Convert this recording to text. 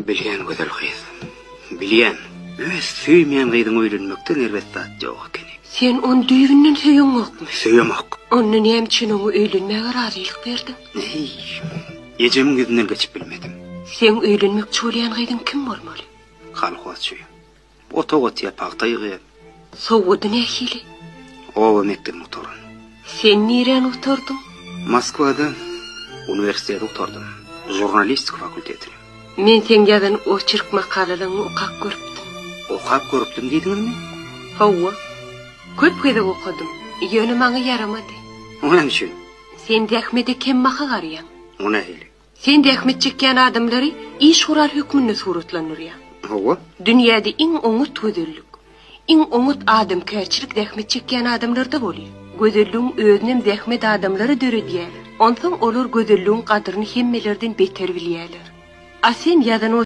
Bilýän gözel gyz. Bilýän. Öz söýmeýän gyzyňa öýlenmekden erbet zat ýok ekeni. Sen ony düýbünden söýeňokmy? Söýemok. Onda näme üçin oňa öýlenmäge razylyk berdiň? Eý, ejemiň ýüzünden geçip bilmedim. Seň öýlenmekçi bolýan gyzyň kim bolmaly? Kolhozçy. Otag otýa, pagta ýygýa. Sowady nähili? Oba mekdebini gutaran. Sen niräni gutardyň? Moskwada uniwersiteti gutardym. Žurnalistika fakultetini. Men seň ýazan oçerk makalalaňy okap görüpdim. Okap görüpdim diýdiňizmi? Hawa. Köp gezek okadym. Ýöne maňa ýaramady. O näme üçin? Sen zähmete kembaha garýaň. O nähili? Sen zähmet çekýän adamlary iş gural hökmünde suratlandyrýaň. Hawa. Dünýäde iň oňat gözellik, iň oňat adamkärçilik zähmet çekýän adamlarda bolýar. Gözelligiň özünem zähmet adamlary döredýärler. Onsoň olar gözelligiň gadyryny hemmelerden beter bilýärler. A sen ýazan.